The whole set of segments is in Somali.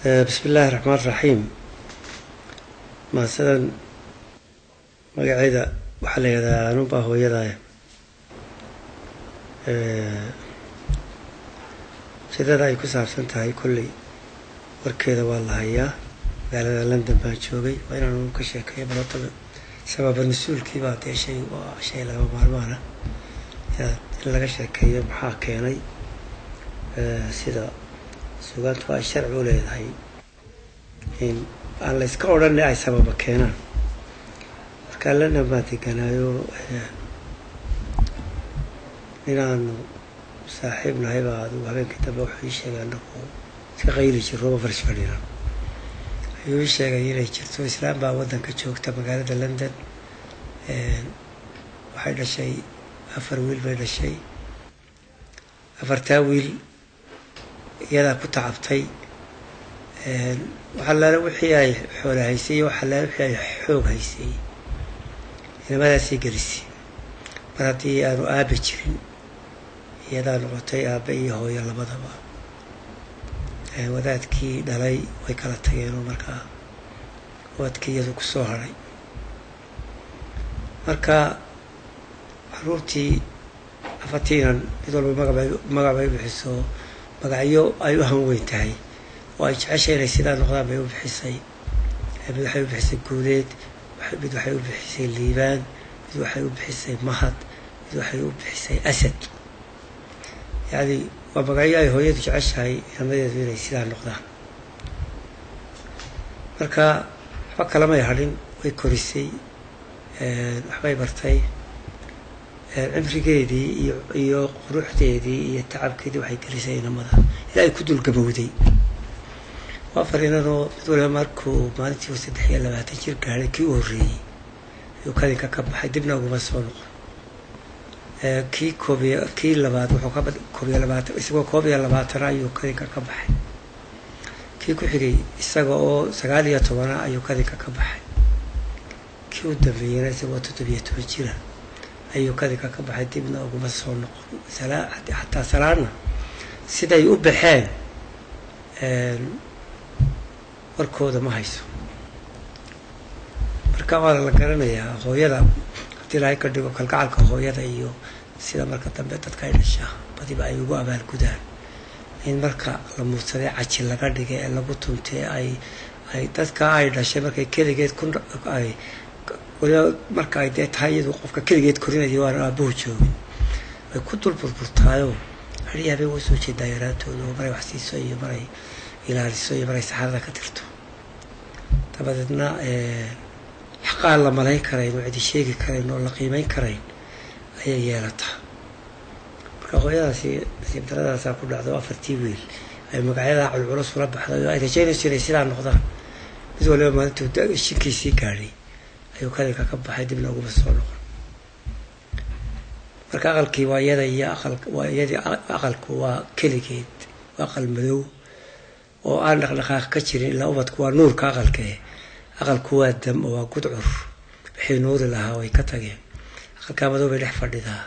Bismi illaahi raxmaan raxiim. Maasadan magaceeda waxaa la yihahdaa Anunbaa Hooyadaaya. Ujeedada ay ku saabsan tahay kolley warkeeda waa la hayaa. Magaalada London baan joogay, waa inaan ka sheekeeyo balota sababa mas-uulkii baa dee shay waa shay lagama maarmaana in laga sheekeeyo. Maxaa keenay sida suugaantu ay sharci u leedahay in aan la iska odhanay ay sababa keenaan? Markaa London baan deganaayo, inaanu saaxiib nahay baa adigu habeenkii dambe wuxuu ii sheegay, anagoo iska qayli jirro farish fadhina, ayuu ii sheegay inay jirto islaam baa waddanka joogta, magaalada London. Waxay dhashay 4 wiil bay dhashay. Afartaa wiil iyadaa ku tacabtay. Waxalaala wixii ay xoola haysay iyo waxalaala wixii ay xoog haysay inamadaasay gelisay. Mar haddii aanu aaba jirin, iyadaa noqotay aabbe iyo hooyo labadaba. Wadaadkii dhalay way kala tageenoo markaa wadaadkii iyadu kusoo hadhay. Marka caruurtii afartiinan mid walba magabay magac bay u bixiso, magacyo ay u hanweyn tahay oo ay jeceshay inay sidaa noqdaan bay u bixisay. Mid waxay u bixisay Guuleed, mid waxay u bixisay Liibaan, mid waxay u bixisay Mahad, mid waxay u bixisay Asad. Yacni waa magacyo ay hooyadu jeceshahay inamadeedu inay sidaa noqdaan. Marka waxba kalamay hadhin, way korisay, waxbay bartay. Cimrigeedii iyo quruxdeedii iyo tacabkeedii waxay gelisay inamada ilaa ay ku dulgabowday. Waa afar inanoo mid waliba markuu maalintii 23 jir gaadhay, kii u horreeyey ayuu kadinka ka baxay, dibna uguma soo noqon. Kii koobiy kii labaad wuxuu ka 21, isagoo 21 ayuu kadinka ka baxay. Kii ku xigay isaga oo 19 ayuu kadinka ka baxay. Kii u dambeeyeyna isagoo 17 jira ayuu kadinka ka baxay, dibna uguma soo noqon. Xataa salaadna siday u baxeen warkooda ma hayso. Marka waa la garanayaa hooyada haddii ilaahay ka dhigo kalgacalka hooyada iyo sida marka dambe dadka ay dhashaa badiba ay ugu abaalgudaan, in marka la muudsaday caji laga dhigay ee lagu tuntay ay dadka ay dhashay markay keligeed ku ay waliba marka ay dee tahay iyadu qofka keligeed korinaya waan aabuhu joogin, way ku dul burburtaayoo hadhiyaabay uga soo jeedaa yaraantooda, oo maray wax siiso iyo maray ilaaliso iyo maray saxarada ka tirto. Dabadeedna xaqaan la malayn karayn oo cidi sheegi karayn oo la qiimeyn karayn ayay yeelataa. Marka hooyadaasi nasiib daradaasaa ku dhacdo, afartii wiil ay magacyadaa culculus ula baxday oo ay rajaynayso inay sidaa noqdaan, mid waliba maalintuu shinkiisii gaadhay ayuu kadinka ka baxay, dibna uguma soo noqon. Marka aqalkii waa iyada iyo aqal waa iyadii, aqalku waa keligeed, waa aqal madow oo aan dhaqdhaqaaq ka jirin, ilaa ubadku waa nuurka aqalkee. Aqalku waa dam oo waa gudcur, wixii nuuri lahaa way ka tageen. Aqalkaa madow bay dhex fadhidaa,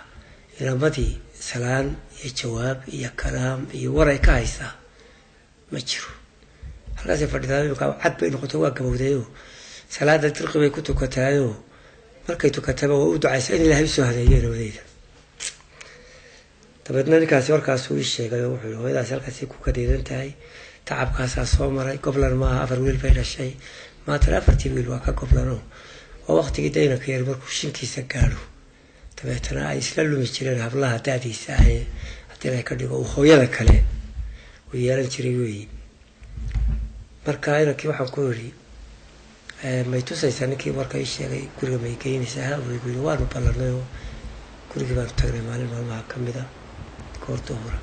inamadii salaan iyo jawaab iyo kalaam iyo war ay ka haysaa ma jiro. Halkaasay fadhidaa, imika cad bay noqoto, waa gabowdayoo salaada dirqi bay ku tukataayoo markay tukataba waa u ducaysaa in Ilaahay usoo hadeeyo inamadeyda. Dabeedna ninkaasi warkaasuu ii sheegay oo wuxuu yihi hooyadaasi halkaasay ku kadeedan tahay, tacabkaasaa soo maray. Goblan maaha, 4 wiil bay dhashay, maantana afartii wiil waa ka goblanoo waa waqtigii daynanka yar markuu shinkiisa gaadho, dabeetana ay isla lumi jireen hablaha da-diisa ahee haddii la ka dhigo uu hooyada kale uu yeelan jiray weeyi. Marka inankii waxaan ku yidhi, may tusaysaa ninkii warka ii sheegay guriga, may geynaysaa? Ha, buu igu yidhi. Waanu ballanay oo gurigii baanu tagnay maalin maalmaha ka mid a goor duhura.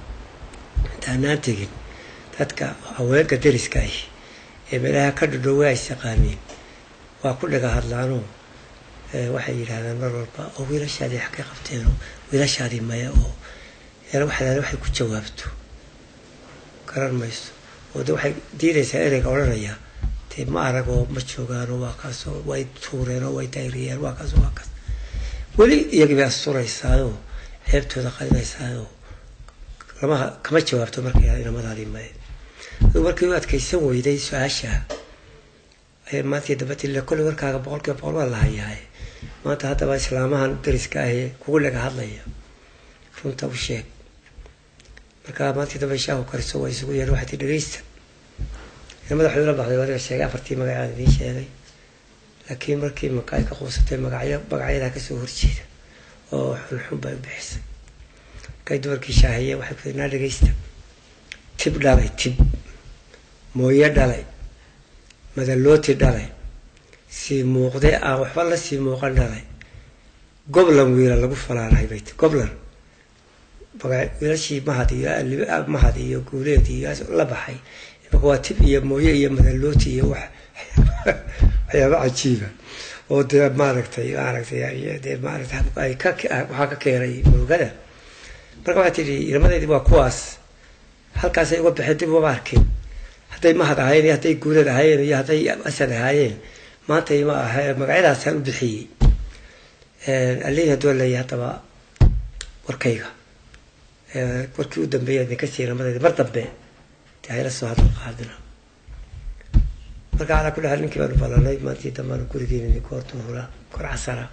Intaanaan tegin, dadka haweenka deriska ahi ee meelaha ka dhadhoway ay saqaamiin waa ku dhaga hadlaanoo waxay yidhaahdaan mar walba, oo wiilashaadii xagay qabteenoo wiilashaadii maya? Oo waxalaale waxay ku jawaabto garan mayso, oo de waxay diidaysaa ereyga odhanaya dee ma aragoo ma joogaanoo waa kaasoo way tuureenoo way dayriyeen, waa kaasoo waa kaas. Weli iyagii bay asturaysaayoo ceebtooda qarinaysaayoo lama kama jawaabto markay inamadaadii maya. Adigu markii u adkaysan weyday su-aasha ayaa maantii damba tiri, kolley warkaaga 100% waa la hayaay, maanta haddaba islaamahan dariska ahee kugu laga hadlaya runta u sheeg. Marka maantii dambe shaahu kariso waa isugu yeedha, waxay tii dhegeysta, madaxuu la baxday adiga sheegay afartii magacaan idiin sheegay, laakiin markii maka ay ka quusatay magacyo magacyadaa kasoo horjeeda oo xunxun bay u bixisay. Markay dumarkii shaahiyeen waxay ku naa dhegeysta, tib dhalay, tib mooye dhalay, madalooti dhalay, sii muuqde aan waxba la sii muuqan dhalay, goblan wiila lagu falaanahay bay ti. Goblan wiilashii mahad iyo mahad iyo guuleed iyo la baxay imaka waa tib iyo mooye iyo madalooti iyo wax waxyaaba cajiiba oo dee maaragtay dee maaragtay ay ka waxaa ka keenay murugada. Marka waxay tidhi ilmadeydii waa kuwaas, halkaasay uga baxeen, dib uma arkin hadday mahad ahaayeen iyo hadday guuleed ahaayeen iyo hadday asad ahaayeen, maanta ima aha magacyadaasaan u bixiyey. Aliin hadduu leeyahay haddaba warkayga warkii u dambeeyay idinka siiyay ilmadeydii mar dambe dee hayla soo hadal qaadina. Marka calaa kulli xaal ninkii baanu ballanay maantii dambaanu gurigeena goor duhura kor casara,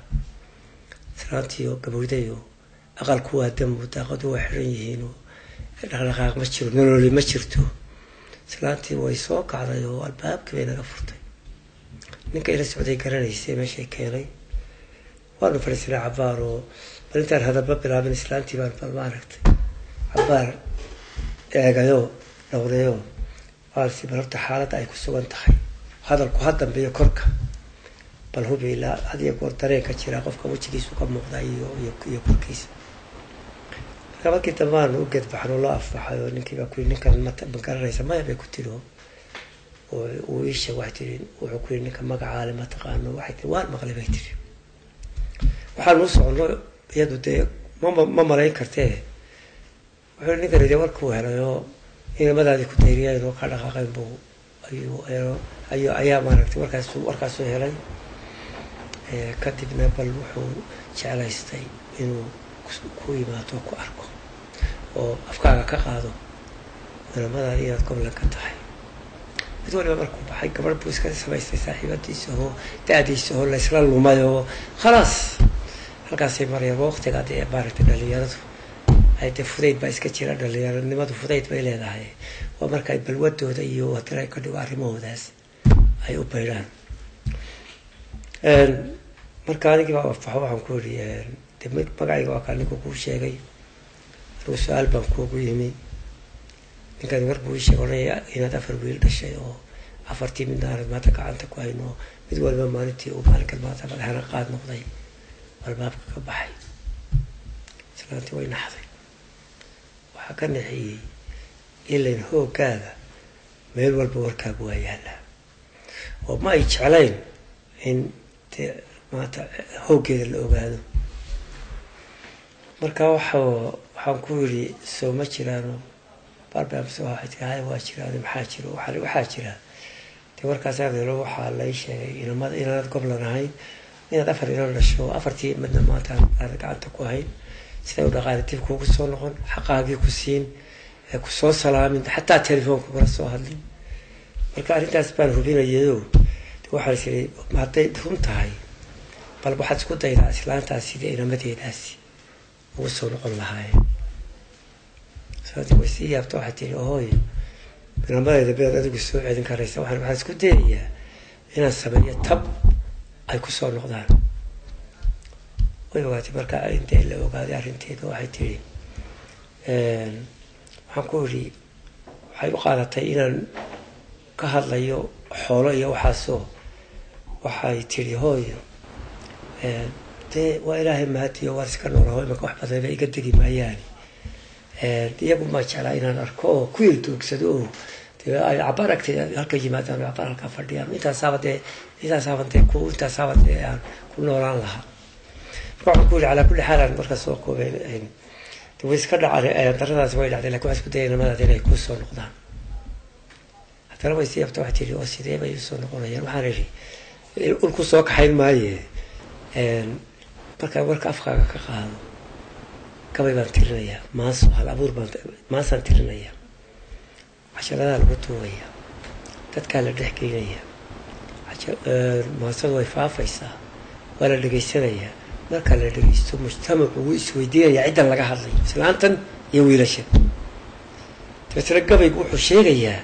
islaantiioo gabowday oo aqalku waa damu, daaqadu waa xiran yihiin oo dhaqdhaqaaq ma jiro, nololi ma jirto. Islaantii way soo kacday oo albaabkii bay naga furtay. Ninka ila socday garanaysay meeshay keenay. Waanu fadhiisanay cabaar oo bal intaan hadalba bilaabin islaantii baan bal maaragtay cabaar eegayoo dhowrayoo waan si bal horta xaaladda ay ku sugan tahay, hadalku ha dambeeyo korka bal hubi, ilaa had iyo goor dareenka jiraa qofka wejigiisu ka muuqda iyo iyo iyo korkiisa. Marka markii dambe aanu u geedbaxno loo afbaxay oo ninkii baa ku yidhi, ninkan ma garanaysa? Maya bay ku tiri. Oo uu ii sheeg, waxay tiri wuxuu ku yidhi ninka magacaale ma taqaano? Waxay tiri waan maqlay bay tiri. Waxaanu u soconno iyadu dee ma malayn kartee. Wuxuu ninkan dee warkuu helay oo inamadaadii ku dayriyeen oo ka dhaqaaqeen buu ayuu ayuu ayaa maaragtay warkaasuu helay. Kadibna bal wuxuu jeclaystay inuu ku yimaado ku arko oo afkaaga ka qaado inamadaadi inaad goblan ka tahay. Mid waliba markuu baxay gabadh buu iska samaystay saaxiibadiisa oo da-diisa oo laysla lumay oo khalaas halkaasay marayaan. Waa waqtiga dee maaragtay dhalinyaradu ay dee fudayd baa iska jira, dhalinyaronimadu fudayd bay leedahay, waa marka ay balwadooda iyo haddana ka dhigo arrimahoodaas ay u baydhaan. Marka anigii baa afaxo, waxaan ku yidhi de mid magacayga waa kaa ninku kuu sheegay, anigu su-aal baan kuugu yimi. Ninkaani war buu ii sheegay odhanaya inaad afar wiil dhashay oo afartii midna aanad maanta gacanta ku hayno, mid waliba maalintii uu maalinkan maanta madaxana qaad noqday albaabka ka baxay. Islaantii way naxday, waxaa ka naxiyey ilayn hooggaaga meel walba warkaagu waa yaallaa, oo ma ay jeclayn in dee maanta hooggeeda la ogaado. Marka waxaan ku yidhi soo ma jiraano barbaamse? Waxay tiri haya waa jiraan, maxaa jiro? Waxaa jira dee warkaas helo, waxaa lay sheegay inamada inaanad goblan ahayn, inaad afar inan dhasho, afartii midna maanta aanad gacanta ku hayn, siday u dhaqaale dib kuugu soo noqon, xaqaagii ku siin, kusoo salaamin, xataa telefoonka kula soo hadlin. Marka arrintaas baan hubinayayoo waxaan is iri hadday run tahay bal waxaad isku daydaa islaantaas sidii inamadeedaasi ugu soo noqon lahaayeen. Islaantii way sii yaabta, waxay tiri hooyo inamadeeda bilaad adigu soo celin karaysa? Waxaan isku dayayaa inaan sameeyo tab ay kusoo noqdaan. Way ogaatay marka intee la ogaaday arrinteeda. Waxay tiri waxaan ku idhi waxay u qaadatay inaan ka hadlayo xoolo iyo waxaasoo, waxay tiri hooyo dee waa ilaahay mahadiyo, waan iska noolaho imanka, wax badan ba iga degi maayaan, iyagu maa jeclaa inaan arko oo ku yildoogsado oo dee ay cabaar agteeda halka yimaadaan oo cabaar halkaa fadhiyaan, intaasaaba dee intaasaaba dee ku intaasaaba dee aan ku noolaan lahaa. Marka waxaan ku yidhi calaa kulli xaal aan marka soo koobay, de way iska dhacday daradaas, way dhacday, lakin waxaan isku dayay inamadaada inay kuu soo noqdaan. Haddana way sii yaabta, waxay tiri oo sidee bay usoo noqonayaan? Waxaan idhi ulku soo kaxayn maaye, markaan warka afkaaga ka qaado gabay baan tirinayaa, maaso hal abuur baan maasaan tirinayaa, Casharadaha lagu duubaya, dadkaa la dhex geynaya, maasadu way faafaysaa, waa la dhegaysanayaa. Marka la dhegaysto, mujtamacu wuu isweydiinaya ciddan laga hadlayo, islaantan iyo wiilashan. Dabeetna gabaygu wuxuu sheegayaa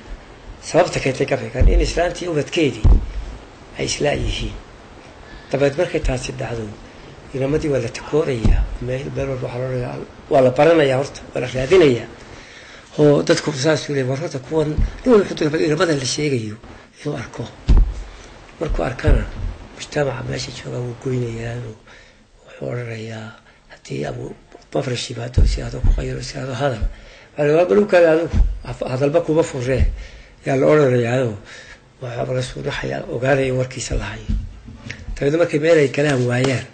sababta keentay gabaygan, in islaantii ubadkeedii ay islaa yihiin. Dabeed markay taasi dhacdo, inamadii waa la takoorayaa, meel walba waxaa loo waa la baranayaa, horta waa la raadinayaa, oo dadku saasuu leey, war horta kuwan nin walba wuxuu doonaya inamada la sheegayo inuu arko. Markuu arkana, mujtamaca meesha joogaa wuu goynayaa, wuxuu odhanayaa haddii abu mafrash yimaado, si adoo ku qayro, si adoo hadal balukaada, adigu hadalba kuma furee yaa la odhanayaayo, waxaa laga suunaxayaa ogaanaya in warkiisa la hayo. Dabeedna markay meel ay galaan waayaan,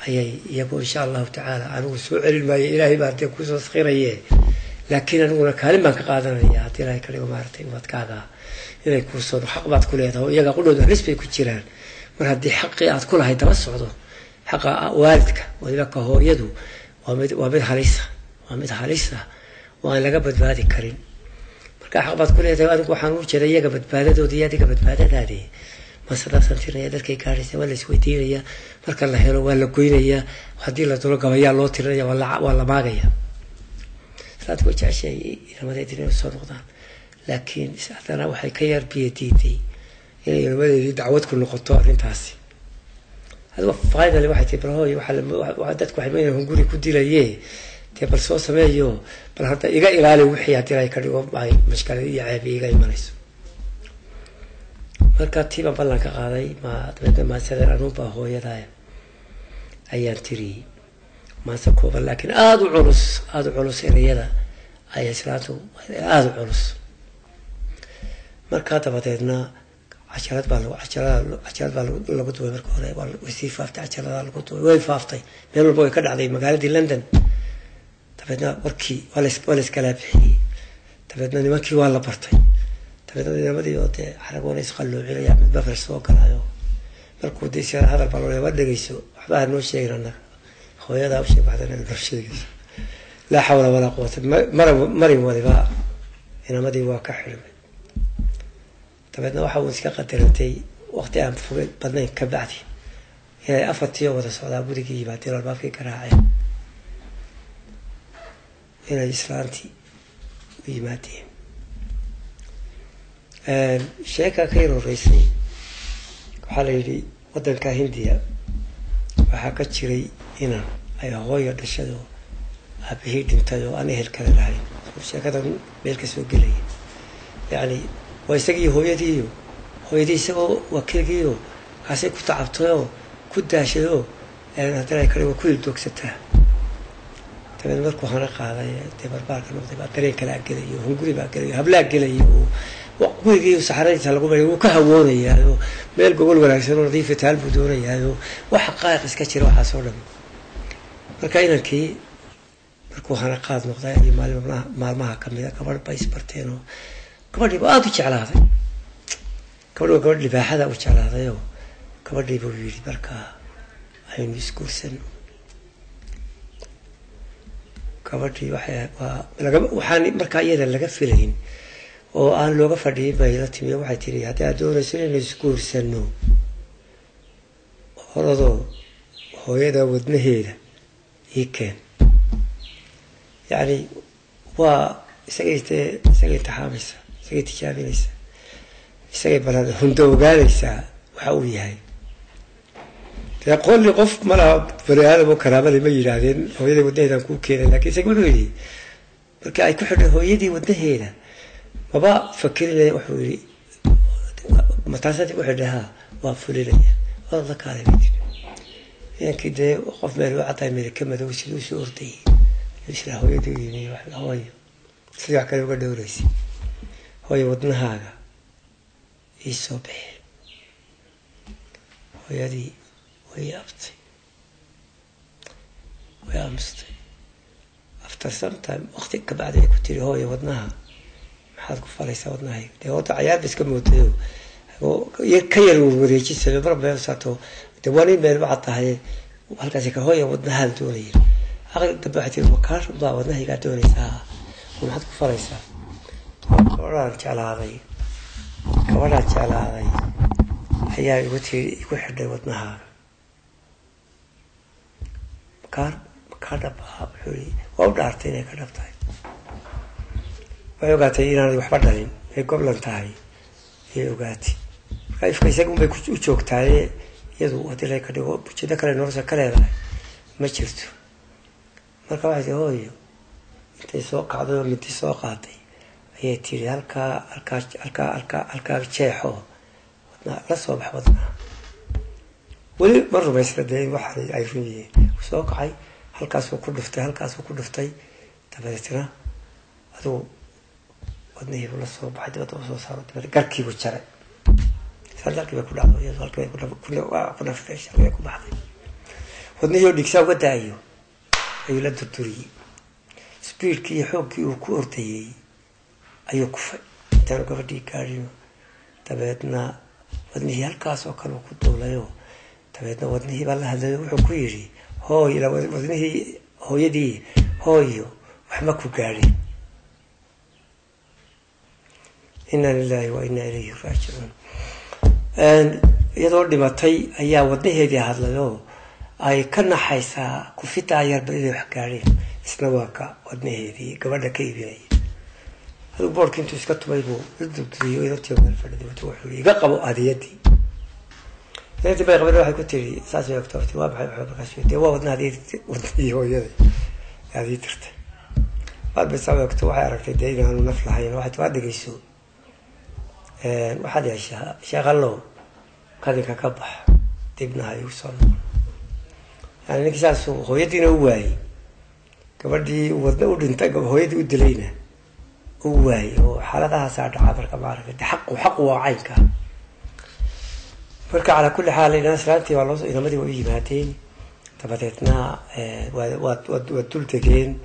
ayay iyagoo insha allahu tacaala, anigu soo celin maayo, ilaahay baa dee kusoo sakhiraye, laakiin aniguna kaalin baan ka qaadanaya haddii ilaahay ka dhigo, maaragtay, ubadkaaga inay kuusoo xaq baad ku leedahay, oo iyaga qudhooda halis bay ku jiraan. Mar haddii xaqii aad ku lahayd daba socdo, xaqa waalidka, waliba ka hooyadu, waa mid halisa, waa mid halisa oo aan laga badbaadi karin. Marka xaq baad ku leedahay. Adigu waxaan u jeeda iyaga badbaadadooda iyo adiga badbaadadaadi. Maasadaasaan tirinaya, dadkay gaadhaysa, waa la isweydiinaya. Marka la helo, waa la goynayaa, haddii la dolo gabayaa loo tirinaya, waa la maagaya. Islaanta way jeceshahay inamadeedii inay soo noqdaan, laakiin haddana waxay ka yar biyo diiday inay inamadeedii dacwad ku noqoto arrintaasi. Adigo finally waxay tii, bal hooy, waxaa dadku waxay ma hunguri ku dilaye, dee bal soo sameeyo, bal hadda iga ilaali wixii haddii ay ka dhigo ay mashkalad iyo ceeb iga imanayso. Marka tii baan ballan ka qaaday. Ma dabeedna maasadan anuunbaa hooyada ayaan tiriyey, maase kooban laakiin aada u culus, aada u culus, ereyada ay islaantu aada u culus. Markaa dabadeedna casharad baa lagu casharada casharad baa lagu duubay. Marka hore way sii faaftay, casharadaa lagu duubay, way faaftay, meel walba way ka dhacday magaaladii London. Dabeedna warkii waa la iskalaa bixiyey. Dabeedna nimankii waa la bartay. Dabeedna nimadii oo dee xaragoona isqalloocinaya, mid mafrash soo galaayo, markuu dee isyaa hadal baa loo waa dhegeyso, waxba ha noo sheegin annaga, hooyadaa u sheeg, waxda noo sheegayso. Laa xawla walaa quwata. Marin waliba inamadii waa ka xidhmay. Dabeedna waxa uu iska qadarantay waqti aan fogay badnayn ka bacdi inay afartii oo wada socdaa gurigii yimaadeen, albaabkii garaaceen, inay islaantii u yimaadeen. Sheeka ka yar horeysay, waxaa la yidhi waddanka Hindiya waxaa ka jiray inan ay hooyo dhashado, aabihii dhintay oo aan ehel kale lahayn. Sheekadan meel ka soo gelaya, yacni waa isagii hooyadiiyo hooyadii, isagoo waa keligiiyo kaasay ku tacabtayoo ku daashayoo haddana ay kale waa ku ildoogsataa. Dabeed markuu hana qaaday, dee barbaarka noqday, baa dareen kalaa gelayo, hunguri baa gelayo, hablaa gelayo, gurigii saxaradiisa lagu maray wuu ka hawoonayaa, meel gogol wanaagsan oo nadiifa taal buu doonayaayo, wax xaqaa'iq iska jira waxaas oo dhan. Marka inankii markuu hana qaad noqday iyo maalin maalmaha kamida gabadh bay isbarteen, oo gabadhii buu aada u jeclaaday. Gabadhi waa gabadh libaaxada u jeclaadayoo gabadhii buu yidhi, markaa aynu isguursano. Gabadhii waxay waa laga waxaan markaa iyada laga filayn oo aan looga fadhiyin bay la timi. Waxay tiri, haddii aad doonayso inaynu isguursano, horadoo hooyada wadnaheeda ii keen. Yacni waa isagay dee isagay intixaamaysa, isagay tijaabinaysa, isagay balan hundo ogaanaysaa waxa uu yahay. Dee qolli qof malaha bani aadam oo karaamada ma yidhaahdeen hooyadii wadnaheedaan kuu keenay, lakin isaga wuxuu yidhi marka ay ku xidhay hooyadii wadnaheeda maba fakirinaya. Wuxuu yidhi, mataasadii ku xidhay, ha, waa fulinaya, orod la kaalay bay tiri. Inankii dee qof meel u caddaay meel ka madow siduu usoo ordayay, isla hooyadii u yimi, hooyo sidii wax kale uga dhowraysay, hooyo wadnahaaga ii soo bixi. Hooyadii way yaabtay, way aamustay. After some time, waqti ka bacdi, ay ku tiri, hooyo wadnaha maxaad ku falaysaa wadnahayga? Dee horta cayaar ba iska moodayo ka yar warwareejisayo mar meel saato, dee waa nin meel waxaad tahay halkaasi ka hooya wadnahaan doonaya. Aqri dambe waxay tiri, makaar baa wadnahaygaa doonaysaa oo maxaad ku falaysaa? Gabadhaan jeclaaday, gabadhaan jeclaaday ayaa igu tiri igu xidhay wadnahaaga. Makaa makaa dhab ahaa? Wuxuu yii waa u dhaartay inay ka dhab tahay. Waxay ogaatay inaanay waxba dhalin, ay goblan tahay ayay ogaatay. Markaa ifka isaga unbay u joogtaaye, iyadu haddii lay ka dhigo ujeedo kale nolosha ka leedahay ma jirto. Marka waxay tii hooyo, intay soo kacday oo mindi soo qaatay ayay tiri halkaa halkaa halkaa halkaa halkaa jeexo, wadnaa la soo bax wadnaa. Weli ma rumaysna dee in waxaan ay run yihiin. Wuu soo kacay, halkaasuu ku dhuftay, halkaasuu ku dhuftay, dabadeetna adigu wadnihiibuu la soo baxay, dibadda usoo saaro, dabeed garkiibuu jaray. Isla halkii bay ku dhacdo, iyadu halkii bay ku nafeeshay, halkii bay ku baxday. Wadnihii oo dhigsaa uga da-ayo ayuu la durduriyey. Speedkii iyo xooggii uu ku ordayey ayuu kufay intaanu gabadhii gaadhin. Dabeedna wadnihii halkaas oo kale uu ku duulayoo, dabeedna wadnihii baa la hadlayo, wuxuu ku yidhi hooy, ila wadnihii hooyadii, hooyo waxma ku gaadhin. Inna lilahi wa inna ilayhi raajicuun. Iyadoo dhimatay ayaa wadnaheedii hadlayoo ay ka naxaysaa kufidaa yarba inay wax gaadheen. Isna waa ka wadnaheedii gabadha ka iibinaya. Adigu boorkii intuu iska tumay buu la durduriyo, inantii meel fadhiday wuxuu yii iga qabo hadiyadii. Inantii bay qabeen, waxay ku tiri saas way ogta waa maxay? Wuxuu markaas dee waa wadnaha wadnihii hooyada aad ii dirtay. Mar bay saa ogto, waxay aragtay dee inaanu naf lahayn. Waxay tii waa dhegeyso, waxaad yeeshaa sheekhallow, kadinka ka bax, dibna ha igu soo noqon. Yani ninkii saasuu hooyadiina u waayey, gabadhii wadna u dhintay hooyadii u dilayna u waayey, oo xaaladahaasaa dhaca. Marka maaragtay de xaqu xaqu waa caynka. Marka calaa kulli xaal islaantii waa loo, inamadii waa u yimaadeen, dabadeedna waa waa dul degeen.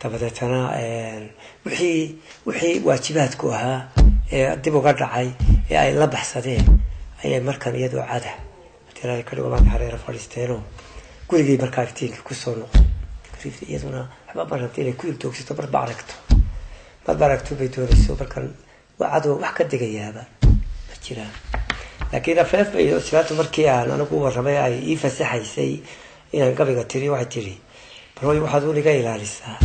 Dabadeetana wixii waajibaadku ahaa ee dib uga dhacay ee ay la baxsadeen ayay markan iyadoo cada hadii la ka dhigo maanta hareero fadhiisteenoo gurigii markaa iftiinka kusoo noqday. Iyaduna waxba ma rabta inay ku ildoogsato, marba aragto, marba aragto bay doonayso. Markan cadow wax ka degayaaba ma jiraan. Laakiin afeef bay islaantu markii aan anigu warramay ay ii fasaxaysay inaan gabayga tiri, waxay tiri bal hooy waxaad un iga ilaalisaa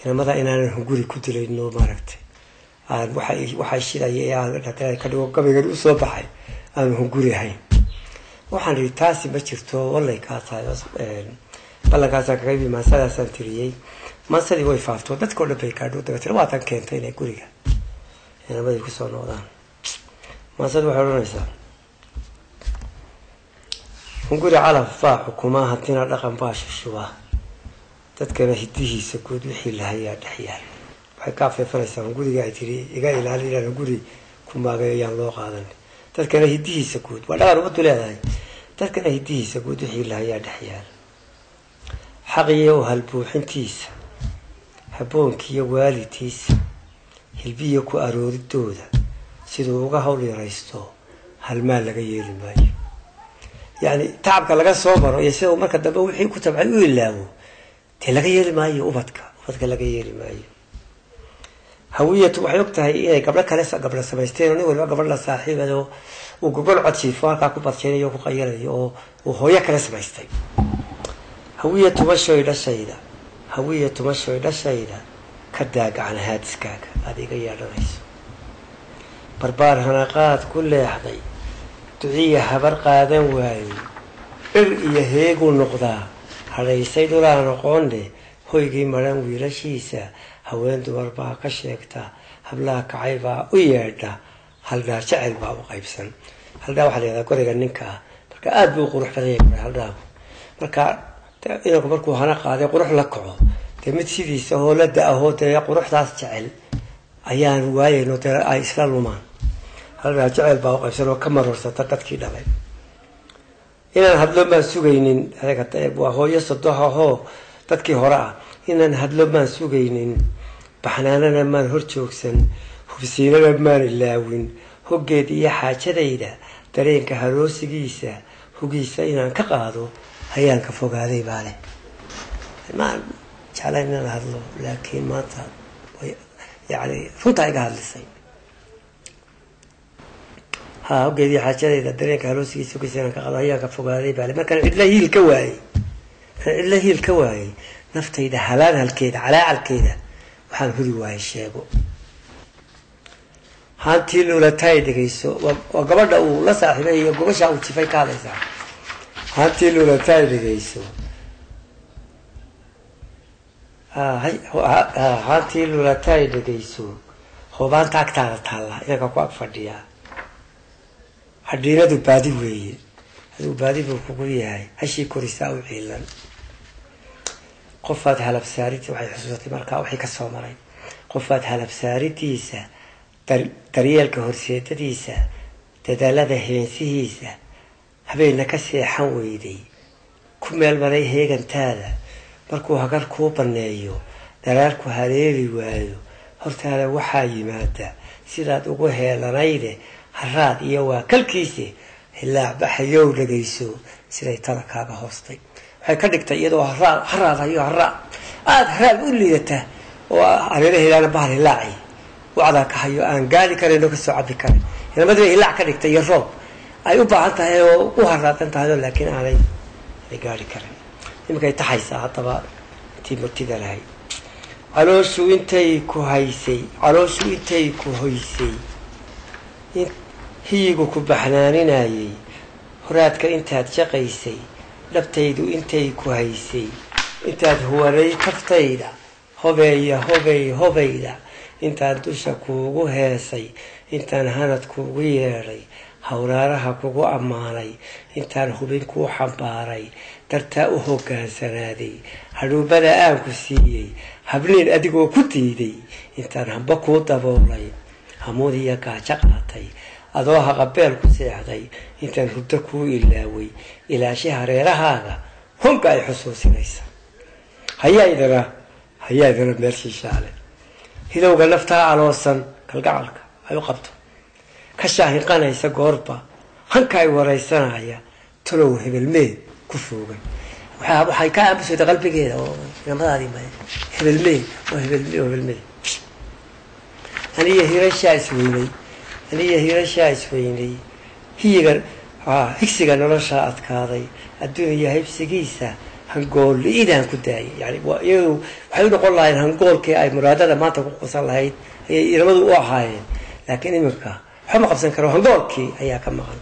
inamada inaanan hunguri ku dilayno, maaragtay aan waxa waxay shidaya ee aan ka dhigo gabaygan usoo baxay aanu hunguri ahayn. Waxaan ihi taasi ma jirto, wallay kaa tahay, ballankaasaan kaga imi. Maansadaasaan tiriyey, maansadii way faafto, dadkao dhan bay gaadho, dabeetna waatan keentay inay guriga inamadii kusoo noqdaan. Maansadu waxay odhanaysaa: hunguri calaf baa xukumaa, hantina dhaqan baa shushuba, dadkana hidihiisa guud wixii lahayaa dhex yaal. Waxay ka afeefanaysaa hunguriga ay tiri iga ilaali inaan hunguri ku maagayo yaan loo qaadan. Dadkana hidihiisa guud waa dhaqan umadu leedahay, dadkana hidihiisa guud wixii lahayaa dhex yaal. Xaqiyo halbuuxintiisa, habboonkiiyo waalidkiisa, hilbiyo ku arooridooda, siduu uga hawl yaraysto halmaal laga yeeli maayo. Yacni tacabka laga soo maro iyo sida uu marka dambe wixii ku tabcay u ilaawo dee laga yeeli maayo, ubadka ubadka laga yeeli maayo. Hawiyatu waxay og tahay inay gabdho kale gabdho samaysteen oo nin waliba gabadh la saaxiibayo, uu gogol codsiifo halkaa ku badshaynayo, ku qayalayo, oo uu hooyo kale samaystay. Hawiya tumashoy dhashayda, hawiya tumashoy dhashayda, ka daa gacan haadiskaaga aada iga yeedhanayso. Barbaar hanaqaad ku leexday, duciya habar qaadan waayey, dhir iyo heeguu noqdaa, hadhaysay dhulaan aqoonne, hoygii maran wiilashiisa, haween dumar baa ka sheegta, hablaha kacay baa u yeedha, haldhaa jecel baa u qaybsan. Haldhaa waxaa la yihahdaa goriga ninka ah. Marka aada buu u qurux badan yahay haldhaagu. Marka inanku markuu hana qaaday qurux la kaco, dee mid sidiisa oo la da-ahoo dee quruxdaas jecel ayaan waayayno, dee ay isla lumaan. Haldhaa jecel baa u qaybsan oo ka maroorsata dadkii dhalay. Inaan hadlo maan sugaynin, waa hooyo sodohahoo dadkii hore ah. Inaan hadlo maan sugaynin, baxnaanana maan hor joogsan, hubsiinana maan ilaawin, hoggeed iyo xaajadayda dareenka haroosigiisa, hugiisa inaan ka qaado hayaanka fogaaday baa leh. Maan jeclayn inaan hadlo, laakiin maanta Yani runtaa iga hadlisay. Ha hogeedii xaajadayda dareenka haloosigiisa hogeysa ka qado hayaan ka fogaaday baale. Markaan cidla hiil ka waayey, markaan cidla hiil ka waayey, naftayda halaan halkeeda calaacalkeeda waxaan huri waayey sheego. Haantii luulataay dhegeyso, waa gabadha uu la saaxiibay iyo gobashaa uu jifay ka hadlaysaa. Haantii luulataay dhegeyso, haantii luulataay dhegeyso, hoobaanta agtaada taalla inanka ku ag fadhiyaa hadhiinadu baadi weeye, adigu baadi buu kugu yahay, hashii korisaa u ciilan. Qofaad halabsaarid, waxay xusuusatay markaa wixii kasoo maray. Qofaad halabsaaridiisa, daryeelka horseedadiisa, dadaalada heensihiisa, habeenna ka seexan weyday, ku meel maray heegantaada, markuu hagar kuu banneeyo, daraarku haleeli waayo, hortaada waxaa yimaada sidaad ugu heelanayde haraad iyo waa kalkiise. Hilaac baxayow dhegayso siday tala kaaga hoostay. Waxay ka dhigtay iyadoo haraad haraad hayo, haraad aada haraad u liidata oo hareeraheedaana bahal hilaaci wacdaa ka hayo aan gaadi karayn oo kasoo cabi karin. Inamadii bay hilaac ka dhigtay iyo roob ay u baahan tahay oo u haraadan tahay oo laakiin aanay gaari karin. Iminkay taxaysaa haddaba intii murtida lahayd. Calooshu intay ku haysay, calooshu intay ku hoysay, hiyigu ku baxnaaninayay, horaadka intaad shaqaysay, dhabtaydu intay ku haysay, intaad huwanay kaftayda, hobeeya hobey hobayda, intaan dusha kuugu heesay, intaan hanad kuugu yeedhay, hawraaraha kugu ammaanay, intaan hubin kuu xambaaray, dartaa u hoggaansanaaday, hadhuubada aan ku siiyey, habniin adigoo ku diiday, intaan hamba kuu daboolay, hamuud iyo gaajo qaatay, adoo haqabeel ku seexday, intaan hurdo kuu ilaaway, ilaashay hareerahaaga, honka ay xusuusinaysa. Hayaa idana, hayaa idana meel shishaale hidowga naftaa aloosan, kalgacalka ay u qabto ka shaahinqanaysa, goorba hanka ay waraysanaya, talow hebelmeed ku foogan. Waxay ka aamusayda qalbigeeda oo inamadaadii may hebelmeed oo hebelme oo hebelmeed. Aniyo hirashaa isweynay, aniyo hirashaa isweynay, hiyiga higsiga noloshaa adkaaday, adduuniya haybsigiisa hangool-li'idaan ku daayay. Yani iyadu waxay u noqon lahayd hangoolkii ay muraadada maanta ku qusan lahayd ayay inamadu u ahaayeen, laakiin iminka waxba ma qabsan karo, hangoolkii ayaa ka maqan.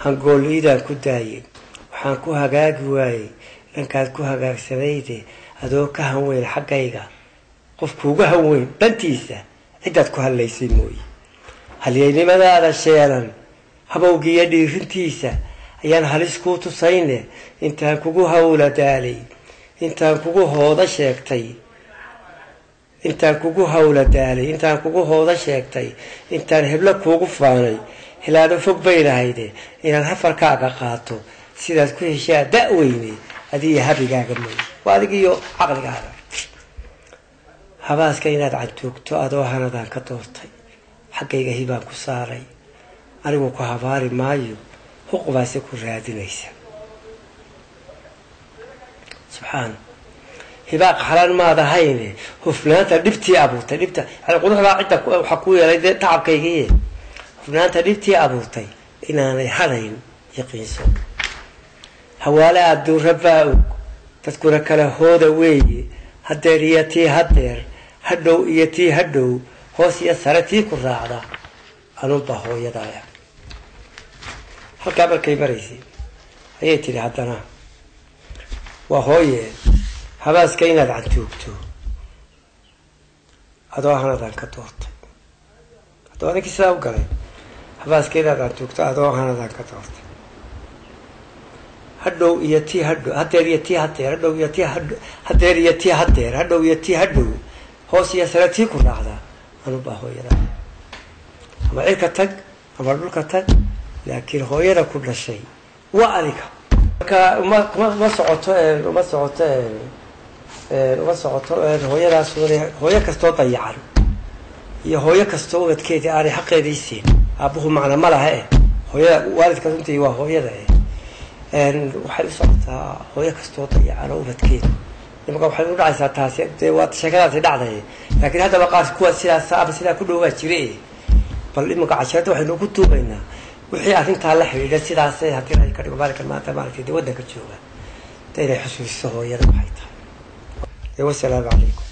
Hangool-li'idaan ku daayay, waxaan ku hagaagi waayey dhankaad ku hagaagsanayde, adoo ka hanweyn xaggayga, qof kuuga hanweyn dhantiisa ciddaad ku hadlaysay mooye. Halyeynimadaada sheelan, habowgiiyo dhiirintiisa ayaan halis kuu tusayne, intaan kugu hawla daalay, intaan kugu hooda sheegtay, intaan kugu hawla daalay, intaan kugu hooda sheegtay, intaan heblo kuugu faanay, hilaado fog bay lahayde inaad hafarkaaga qaato, sidaad ku heshaa da-weyne, adiyo habigaaga mooye, waa adig iyo caqligaaga. Habaaska inaad cantuugto adoo hanadaan ka doortay, xaggayga hibaan ku saaray, anigu ku habaari maayo, huqbaase ku raadinaysa. Subxaana hibaaq xalaan maad ahayne, hufnaanta dhibtii abuurtay, dhibta yani quruxdaa cidda waxaa ku yeelay dee tacabkaygiiye, hufnaanta dhibtii abuurtay inaanay hadhayn yaqiinso. Hawaale aada duurabaa og, dadkuna kala hooda weeye, haddeer iyo tii haddeer, hadhow iyo tii hadhow, hoos iyo sare tii ku raacda, anunbaa hooyadaaya. Halkaa markay maraysay ayay tidhi haddana waa hooye, habaaska inaad cantuugto adoo hanadaan ka doortay. Haddaba adinkii sidaa u galay, habaaska inaad cantuugto adoo hanadaan ka doortay, hadhow iyo tii hadhow, haddeer iyo tii haddeer, hadhow iyo tii hadho, haddeer iyo tii haddeer, hadhow iyo tii hadhow, hoos iyo sare tii ku raacda, anubaa hooyada. Ama cirka tag ama dhulka tag, laakiin hooyada ku dhashay waa adiga. Marka uma kuma uma socoto, uma socoto, uma socoto hooyadaas. Hooyo kastoo dayacan iyo hooyo kastoo ubadkeedii aanay xaqeedii siin, aabbuhu macna ma laha eh, hooyada waalidka runtii waa hooyada eh. Waxay u socotaa hooyo kastoo dayacan oo ubadkeedu Imanka waxay u dhacaysaa taasi, dee waa sheekadaasi dhacday, laakiin haddaba qaar kuwa sidaas ama sidaa ku dhowaa jire. Bal imanka casharada waxaynu ku duubaynaa wixii arrintaa la xidhiidha sidaas, haddii ay ka dhigo maalinkan maanta maaragtay dee waddanka jooga, dee inay xusuusiso hooyada waxay tahay. Dee wasalaamu calaykum.